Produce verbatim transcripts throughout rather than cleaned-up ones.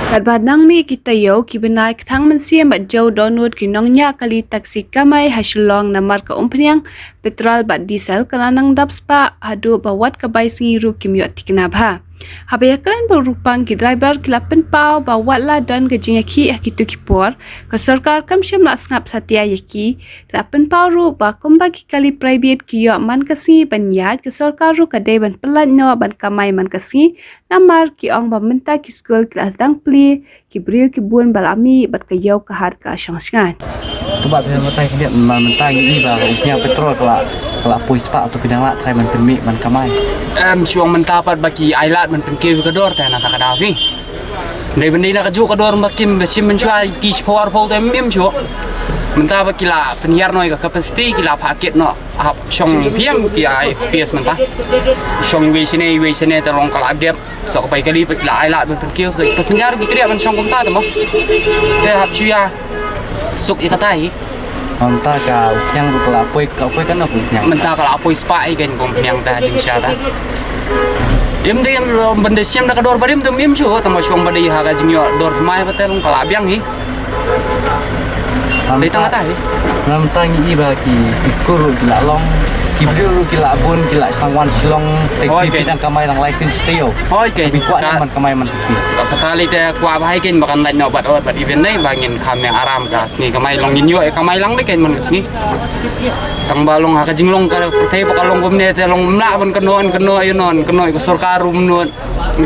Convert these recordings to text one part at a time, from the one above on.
Katba nang mih ki taïew ki bnai kthang mynsiem bad jew dohnud ki nongñiah kali taxi kamai ha Shillong namar ka umphniang petrol bad diesel ka la nang dap spah haduh ba wat ka bai sngi ruh kim ïoh thikna bha. Haba ïakren bad u Rupang ki driver ki la pynpaw ba wat la don ka jingïakhih ha kito ki por, ka sorkar kam shym la sngap satia ïa ki. Ki la pynpaw ruh ba kumba ki kali private ki ïoh man ka sngi ban ïaid, ka sorkar ruh ka dei ban pyllait noh ban kamai man ka sngi. Namar ki ong ba mynta ki skul ki la sdang plie, ki briew ki bun ba la mih bad ka ïew ka hat ka shong shngaiñ. Ka ba phi mynta ki dep mynta ngi i ba u pynïang petrol ka la, ka la poi spah, to phi dang lah trai ban pynmih ban kamai. Em, shuwa mynta pat ba ki ai lad ban pynkiew ka dor te na ta ka daw phi. Dei ban dei na ka juh ka dor ba kim ba shim mynshuwa ki shiphew arphew te mim shuh. Mynta ba ki la pynhiar noh ïa ka capacity, ki la phah kit noh. Hap shong phi ïam ki ai space mynta. Shong iwei shane, iwei shane te long ka la gap. So ka bai kali pat ki la ai lad ban pynkiew. So passenger ki kri ban shong kumta te mo. Te hap shu ïa suk ïa kata hi. Mynta ka u pynïang ruh ka la poi, ka poi katno u pynïang? Mynta ka la poi spah hi kan ka u pynïang ta jingshisha ta. Im dei ban da shim da ka dor barim te im shuh, tang ba shong ba dei ha ka jingïoh dor thymmai ba te long ka la biang hi. Dei tang kata hi. Mynta ngi i ba ki, ki skur ruh ki la long, ki briew ruh ki la bun, ki la sdang wan Shillong, te ki dang kamai dang license te ïoh. Hoi, ke. Ki kwah dang ban kamai man ka sngi. Ka kata lei te kwah ba hai kein ba kan lait noh bad ot bad event nei ba ngin kham ïa aram ka sngi kamai long ngin ïoh ïa kamai lang dei kein man ka sngi. Tang ba long ha ka jinglong ka pyrthei ba ka long kumne te long mlah ban kynnoh, kynnoh ïa non, kynnoh ïa ka sorkar ruh mut,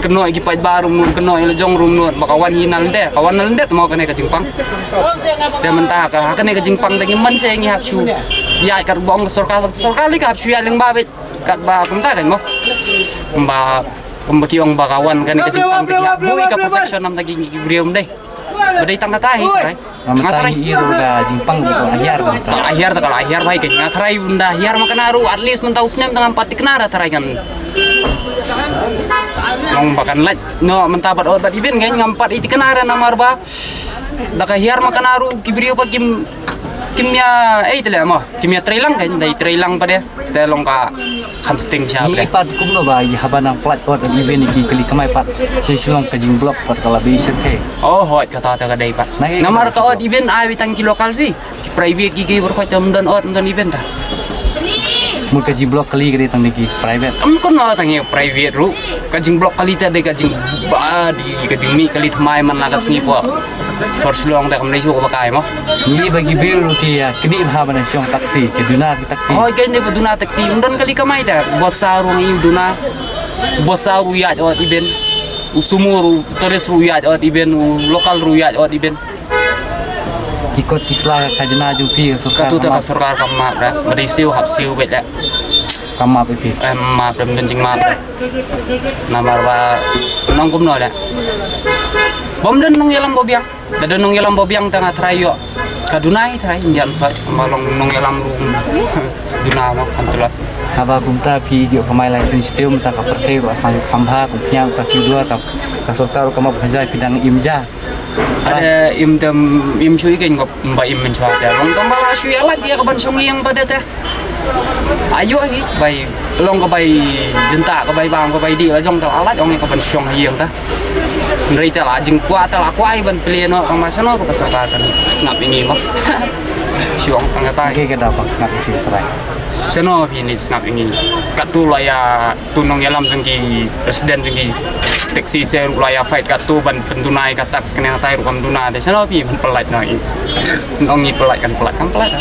kynnoh ïa ki paidbah ruh mut, kynnoh ïa la jong ruh mut ba ka wan hi na lyndet, ka wan na lyndet mo kane ka jingpang. Te mynta ha ka, ha kane ka jingpang te ngi man se ngi hap shu ïaid kat ba ong ka sorkar, sorkar lei ka hap shu ïaid lyngba beit. Katba kumta kan mo. Kumba, kumba ki ong ba ka wan kane ka jingpang te ki hap bui ka protection nam ta ki, ki briew ym dei. Ba dei tang kata hi, trai. Nga trai. Ngi i ruh ka jingpang ka la hiar. Ka la hiar ta ka la hiar bha hi kan. Nga trai ynda hiar ma kane ruh at least mynta u snem tang ngam pat thikna ra trai kan. Long ba kan lait. No mynta bad ot bad event kan ngam pat i thikna ra namar ba da ka hiar ma kane ruh ki briew ba kim, kim ïa, eh, te leh mo. Kim ïa trei lang kan, dei trei lang pat de. Te long ka kham sting sha. Ngi pat kumno ba i haba nang pynlait ot event ki kali kamai pat. Shi shi long ka jingblok pat ka la bi shirkhei. Oh, hoi kata ta ka dei pat. Namar ka ot event ai beit tang ki local phi. Ki private ki ki bar khoi tam don ot don event ta. Mut ka jingblok kali ka dei tang ki private. Em kumno tang ki private ruh. Ka jingblok kali ta dei ka jing ba di ka jingmih kali thymmai man la ka sngi po. Sor Shillong te kam dei shuh ba kai mo. Ngi ba ki briew ruh ki ïa knieh bha ban shong taxi, ki duna ki taxi. Hoi, kein dei ba duna taxi, ym don kali kamai te. Bus saw ruh ngi duna. Bus saw ruh ïaid ot event. U sumo ruh, tourist ruh ïaid ot event, u local ruh ïaid ot event. Ki kot ki sla ka khajna jong phi ka sorkar. Katu te ka sorkar kam map ra. Ba dei siew hap siew beit eh. Kam map ïa phi. Em, map, ym don jingmap. Namar ba nong kumno leh. Bym don nongïalam ba biang. Da don nongïalam ba biang tang nga trai ïoh. Ka duna hi trai ym biang soi. Ba long nongïalam ruh. Duna no kan tulot. Haba kumta phi ïoh kamai license te mynta ka pyrthei ruh asang kham bha kum phi ïa ka ki dua ka, ka sorkar ruh ka map ka jai phi dang im ja. Ada im tem, im shu i kein ko ba im mynshuwa te. Long tang ba la shu ïa lait ïa ka ban shong ïing ba de te. Ayo hi bai long ka bai jynta ka bai bam ka bai dih la jong te la lait ong ïa ka ban shong ïing ta. Hynrei te la jingkwah te la kwah i ban plie noh ka ma shano ba ka sorkar kan sngap ïa ngi mo. Shu ong tang kata. Ke ke da ba sngap ïa ngi trai. Shano phi ni sngap ïa ngi. Katu la ïa tu nongïalam jong ki president jong ki taxi se ruh la ïa fight katu ban pynduna ïa ka tax kane ngatai ruh kam duna te shano phi ban pynlait noh i. Sngap ïa ngi pynlait kan pynlait kan pynlait.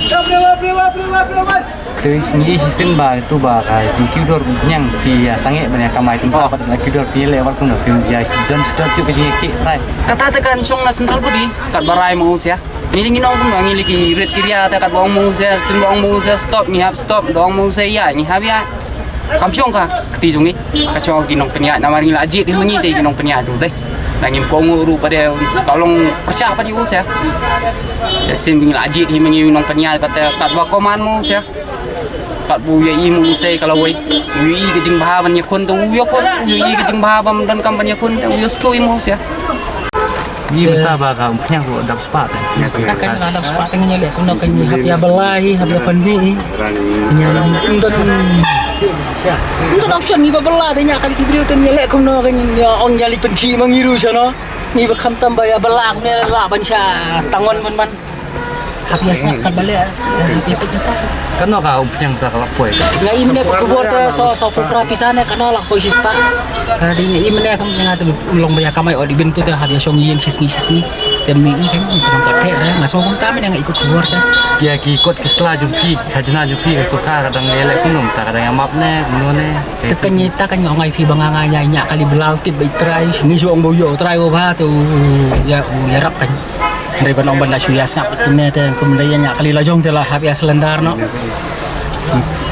Te ngi shisien ba tu ba ka jingkiew dor pynïang phi ïa sangeh ban ïa kamai tu ba pat la kiew dor phi leh wat kumno phi ïa don don shu ka jingkiew rai. Kata te kan shong na central body kat ba rai ma u sia. Ngi ngi nong kumno ngi liki rit kiria te kat ba ong ma u sia, sin ba ong ma u sia stop ngi hap stop, ba ong ma u sia ïa ngi hap ïa. Kam shong ka kti jong ngi, ka shong ki nongpynïaid namar ngi la jied hi ma ngi te ki nongpynïaid tu te. Na ngim kohnguh ruh pat de ka long pyrshah pat ïa u sia. Te sien ngi la jied hi ma ngi nongpynïaid pat te kat ba koman ma u sia. Kat ba u ïa i ma u sia ka lawei. U ïa i ka jingbha ban ïakhun te u ïakhun, u ïa i ka jingbha ban donkam ban ïakhun te u ïa stui ma u sia. Ngi mynta ba ka umphniang ruh dap spah te. Ka kan la dap spah te ngi leh kumno kan ngi hap ïa bylla hi, hap ïa pynmih hi. Ngi ym don, ym don option ngi ba bylla te ngi kali ki briew te ngi leh kumno kan ngi ong ïa leit pynkhih ma ngi ruh shano. Ngi ba khamtam ba ïa ba lak ne la ban sha tangon ban man. Hap ïa sngap kat ba leh, eh, ïa peit ïa ta. Kano ka umphniang ta ka la poi? Nga im ne ka khubor ta so, so phra pisa ne kano la poi shispah. Ka dei nga im ne kam nga ta long ba ïa kamai ot ibyn tu ta hap ïa shong ïing shisngi shisngi. Te mi i kan i kan ka te re nga so kumta mi ne nga i ka khubor ta. Ïa ki kot ki sla jong phi, khajna jong phi ka sorkar ka dang ïa leh kumno ta ka dang ïa map ne kumno ne. Te kan ngi ta kan ngi ong ai phi ba nga nga ïa ïa kali blau tip ba i trai, ngi ju ong ba u ïoh u trai u ba te u ïa u ïarap kan. Hynrei ban ong ban da shu ïa sngap kumne te kum da ïa ïa kali la jong te la hap ïa slendar noh.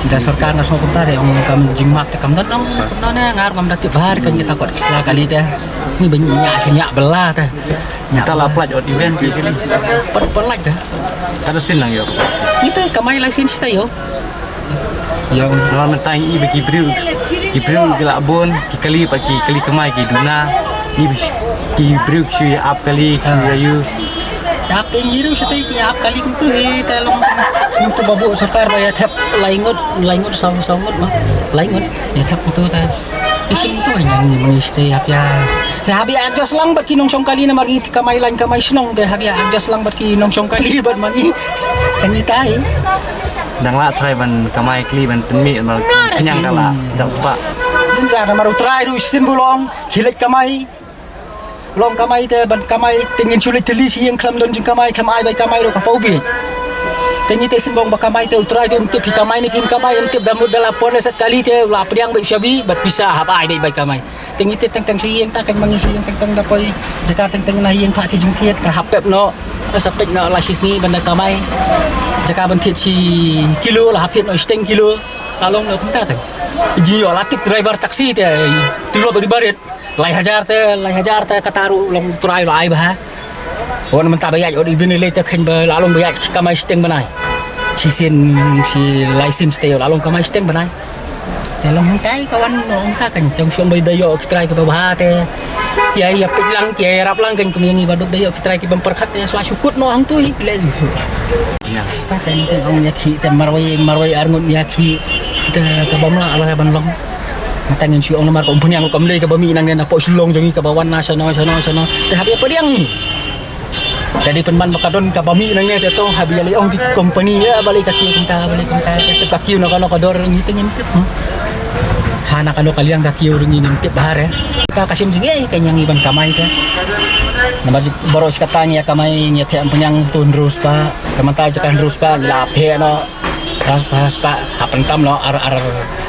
Da sorkar nga sngew kumta te ong kam jingmap te kam don ong kumno ne ngar ngam da tip bha kan kita kot ki sla kali te. Ngi ban ïa shu ïa bela te. Ïa ta la plat ot event ki kali. Pat pat lait te. Ka da sien lang ïoh. Ite kamai license te ïoh. Ïa. Namar mynta ngi i ba ki briew, ki briew ki la bun, ki kali pat ki kali kamai ki duna. Ngi ba ki briew ki shu ïa ap kali, ki shu ïa ïu. Ïa ap te ngi ruh shu te ki ïa ap kali kumtu hi te long kumtu ba buh sorkar ba ïa thep lai ngut, lai ngut saw, saw ngut ma. Lai ngut ïa thep kumtu te. Isim kumtu ïa ngi ma ngi shu te ïa ap ïa. Te hap ïa adjust lang bad ki nongshong kali namar ngi te kamai lain kamai shnong te hap ïa adjust lang bad ki nongshong kali bad ma ngi. Te ngi tai. Dang lah trai ban kamai kli ban pynmih ban pynïang ka lah dap spah. Jynjar namar u trai ruh shisien ba long khie leit kamai. Long kamai te ban kamai te ngin shu leit tylli sha ïing khlem don jingkamai khlem ai bai kamai ruh ka pau beit. Te ngi te shisien ba ong ba kamai te u trai te um tip phi kamai ne phim kamai um tip da mut da la por le set kali te u la pdiang beit u shabi bad pisa hap ai beit bai kamai. Te ngi te teng teng sha ïing ta kan ma ngi sha ïing teng teng da poi jaka teng teng na ïing pha te jingthied ta hap pep noh. Sa peit noh la shisngi ban da kamai. Jaka ban thied shi kilo la hap thied noh shiteng kilo. La long noh kumta kan. Ji ïoh la tip driver taxi te tulop ri barit. Lai hajar te, lai hajar te kata ruh long trai la ai bha. Wan mynta ba ïaid ot ibyn ilei te khein ba la long ba ïaid kamai shiteng bnai. Shisien shi license te la long kamai shiteng bnai. Te long hangtai ka wan noh hangta kan te ong shong bai da ïoh ki trai kiba bha te. Ki ai ïa peit lang ki ai ïa rap lang kan kum ïa ngi ba duk da ïoh ki trai kiba pyrkhat te sla shu kut noh hangtu hi leh. Ïa. Ta kan te ong ïa ki te marwei marwei ar ngut ïa ki te kaba mlah lah ban long. Tang in shu ong namar ka umphniang kam dei kaba mih nangne na pok Shillong jong ngi kaba wan na shano shano shano. Te hap ïa pdiang ngi. Te dei pynban ba ka don kaba mih nangne te to hap ïa lei ong ki company ïa ba lei ka kiew kumta ba lei kumta te tip ka kiew na kano ka dor ngi te ngim tip. Ha na kano ka liang ka kiew ngi ngim tip bha re. Ka ka shim jingeh ka ñiang ngi ban kamai te. Namar baroh shi katta ngi ïa kamai ngi ïa theh umphniang tu hynriew spah. Ka mynta jaka hynriew spah ngi la theh noh. Phra spah, phra spah, hap pyntam noh ar ar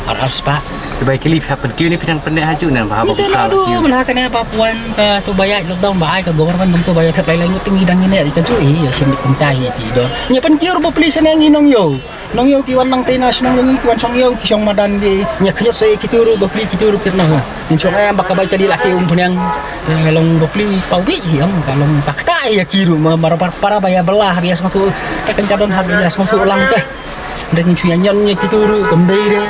ar ar spah. Te bai kylli hap pynkiew ne phi dang pynneh hajuh ne ba hap. Ite ba nadu mynha kane ba puan ka tu ba ïaid lockdown ba ai ka government bym tu ba ïa thep lai lai ngut te ngi dang ngi neh ri kajuh hi ïa shim kumta hi ti don. Ngi pynkiew ruh ba pli shane ngi nongïew. Nongïew ki wan nangta na shnong ngi ki wan shong ïew ki shong madan ki ngi khynñiot sa ïa ki tu ruh ba pli ki tu ruh kit na. Ngi shong em ba ka bai kali la ki umphniang. Te long ba pli pau bih hi em ka long ba kata ïa ki ruh ma para ba ïa bela ba ïa sngewthuh. Te kan ka don ha ba ïa sngewthuh lang te. Dang shu ïa ñion ïa kitu ruh kam dei re.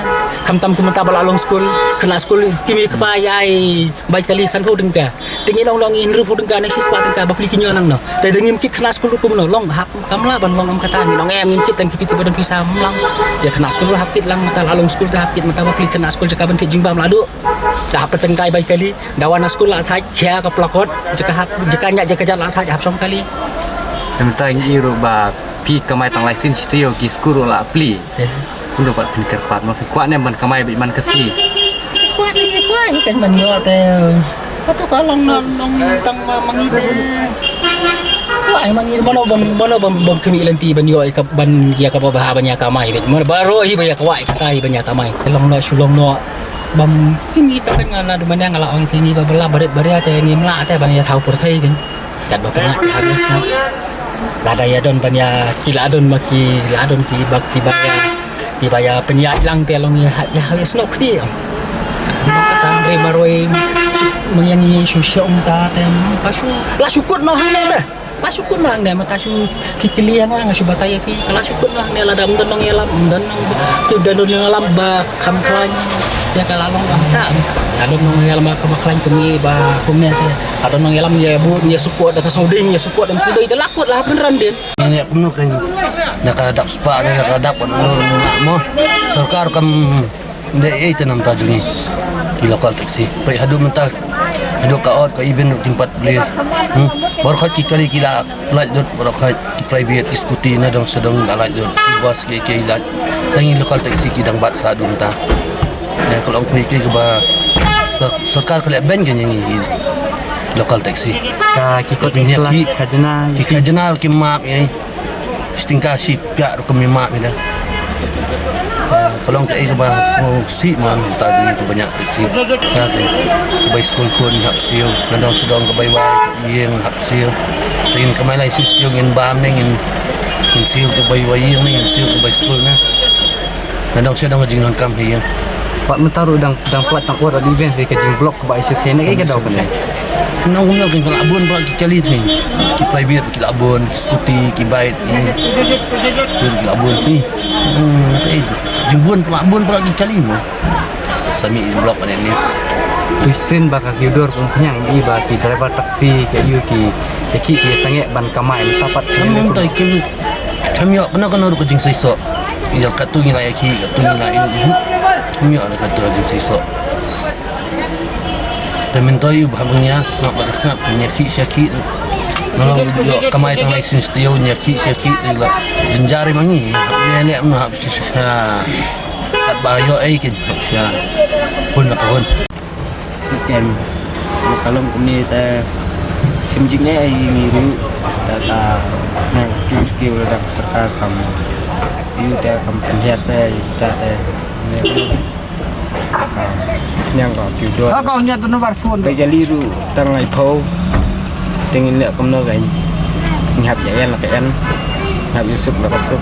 Khamtam kumta ba la long skul, khynnah skul ki mei kpa ïa ai bai kali sanphew tyngka. Te ngi long long hynriewphew tyngka ne shispah tyngka ba pli ki ñion nangno. Te dang ngim kit khynnah skul ruh kumno long hap kam lah ban long em kata ngi long em ngim kit tang kitu kiba don pisa ym long. Ïa khynnah skul ruh hap kit lang mynta la long skul te hap kit mynta ba pli khynnah skul jaka ban thied jingbam la duh. Da hap tyngkai bai kali, da wan na skul la thait khia ka plakot, jaka hap jaka ñiah jaka jan la thait hap shong kali. Te mynta ngi ruh ba Phi kamai tang lai sien shi taïew ki skul ruh la plie. Te. Kumno pat phin kyrpad mo phi kwah ne ban kamai beit man ka sngi. Kwah ne kwah hi kan ban ïoh te. Katu ka long na long tang ma mangi te. Kwah hi mangi mano bam mano bam bam khmih lynti ban ïoh ïa ka ban ïa kaba bha ban ïa kamai beit. Mano baroh hi ba ïa kwah ïa kata hi ban ïa kamai. Long na shu long no bam khmih ta kan nga na du man ïa nga la ong khmih ba bala barit baria te ngim lah te ban ïa thaw pyrthei kan. Katba pynïaid ha riewspah. Lada ïa don ban ïa ki la don ma ki la don ki ba ki ba ïa ki ba ïa pynïaid lang te long ïa ha ïa ha snoh kti. Kata hynrei marwei meng ïa ngi shu shong ta te pa shu la shu kut noh hangne te. La shu kut noh hangne ma ta shu ki kylli ïa nga nga shu batai ïa ki la shu kut noh hangne lada ym don nongïalam ym don nong ki don nongïalam ba kham khlaiñ ïa ka la long ba ta. Ka don nongïalam ba kham khlaiñ kumne ba kumne te. Ka don nongïalam ïa bud ïa support da ka sngewdei ïa support da sngewdei te la kut la hap pynran dien. Ïa kumno ka da ka dap spah da ka dap mo. Sorkar kam dei ei te namta jong ngi. Ki local taxi. Peit haduh mynta Haduh ka ot ka event ruh kim pat plie. Hmm. Baroh khoit ki kali ki la lait lut, baroh khoit ki private, ki scooty, na dong sha dong la lait lut. Ki bus ki, ki lait. Tang ngi local taxi ki dang bat sah dum ta. Ïa ka long kane kaba sor-, sorkar ka leh ban ka ïa ngi local taxi. Ka ki kot ki sla ki khajna, ki khajna ki map ïa. Sting ka shi pia ruh ka mima mi da. Ka long kaei kaba sngewsih man ta ji kaba ñiah taxi. Ka bai skul khun hap siew, na dong sha dong ka bai wai ïing hap siew. Te ngin kamai lai siew siew ngin bam ne ngin, ngin siew ka bai wai ïing ne ngin siew ka bai skul ne. Na dong sha dong ka jingdonkam hi ïing. Pat mynta ruh dang, dang plat tang ot da di ben ka jingblok. Ba i shu kane ka dok ne. Nong nong kin la bun ba ki kali ni. Ki private ki la bun, scooty, ki bike ni. Ki la bun ni. Hmm, jing bun pla bun pla ki kali mo. Sami blok ne ni. Question ba ka kiudor pun pnyang i ba ki driver taxi ki yu ki ki ki sange ban kamai ni tapat. Kamu tai kin kam ïoh kena kena ruh ka jingseisoh. Ïa katto ngi la ïa ki, katto ngi la ïa. Kam ïoh na katto ka jingseisoh. Te myntoi ba hap ngi ïa sngap ba ka sngap ngi ïa ki sha ki. Nalong ïoh kamai tang license te ïoh ngi ïa ki sha ki te la. Jinjar ma ngi. Hap ngi ïa leh ma hap sha sha. Hap ba ïoh ei kin hap sha. Hun la ka hun. Te ken ma ka long kumne te shim jingeh ïa ngi ruh. Te ka nang kiew skiw la da ka sorkar kam ïoh te kam pynhiar te ïoh te te ne ka niang ka kiew dor. Ha ka ong ïa tu nombar phone. Te ka li ruh tang ai pho. Te ngin leh kumno ka ngi hap ïa ïan la ka ïan. Hap ïa suk la ka suk.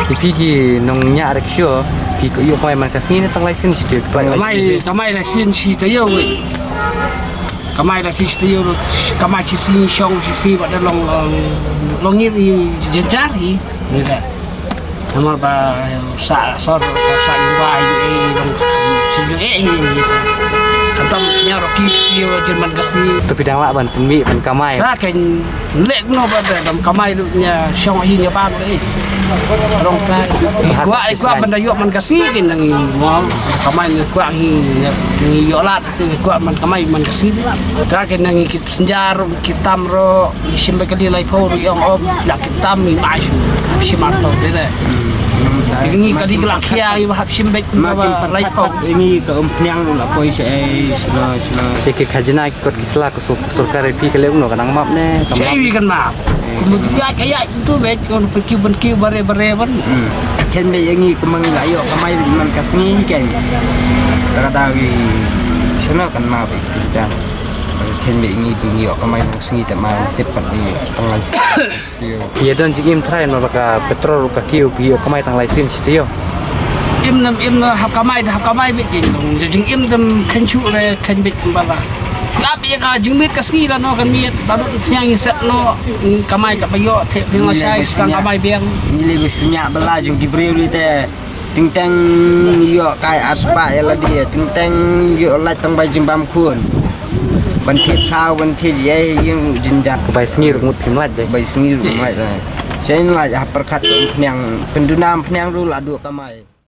Te phi ki nongñiah rickshaw, phi ko ïoh kamai man ka sngi ne tang license shi taïew? Tang license. Kamai, kamai license shi taïew wei. Kamai license shi taïew, kamai shi sngi shong shi sngi bad da long, long, long ngin i jynjar hi. Ni da. Namar ba sa sor sa sa ïa ba ïa long shi ju eh hi. Kata ñiah ruh ki ki ïa jin man ka sngi. To phi dang lah ban pynmih ban kamai. Ka kan Leh kumno ba da dam kamai ruh ñia shong hi ñia bam ruh. Rong kai. Kwah, kwah ban da ïoh man ka sngi kin nang mo. Kamai ngi kwah ngi, ngi ïoh lad tu ngi kwah man kamai man ka sngi. Ka kin nang ngi kit snjar ruh, kit tam ruh, ngi shim ba kali lai pho ruh ïong om, la kit tam ngi mai shu. Shim ar to de. Ngi kali kala khia ngi ba hap shim bek ba lai pho. Ngi ka um pniang ruh la poi sha ei sha na sha na. Te ki khajna ki kot ki sla ka Sur-, sorkar ri phi ka leh kumno ka nang map ne? Ka map. Wi kan map. Kum ïa ka ïa tu bek kon perki perki bare bare ban. Hmm. Ken bek ïa ngi kumang la ïoh kamai man ka sngi ken. Ka da wi seno kan map ïa ki jang. Ken bek ngi phi ngi ïoh kamai man ka sngi te ma tip pat ngi tang lai. Ïa don jingim trai ma ba ka petrol ka kiew phi ïoh kamai tang lai sien shi taïew. Im nam im na hap kamai da hap kamai bit jing dong. Jingim dam khen shu re khen bit bala. Shu ap ïa ka jingmit ka sngi la no kan miet ba dut pniang ïa set no. Kamai ka ba ïoh the phi la shai stang kamai biang. Ngi le ba shu ñiah bala jong ki briew li te. Ting teng ïoh kai ar spah ïa lade, ting teng ïoh lait tang bai jingbam khun. Ban thied khaw, ban thied ïa ïing ruh jynjar. Bai sngi ruh ngut phim lait de. Bai sngi ruh phim lait de. Shen lait ha pyrkhat pniang, pynduna pniang ruh la duh kamai.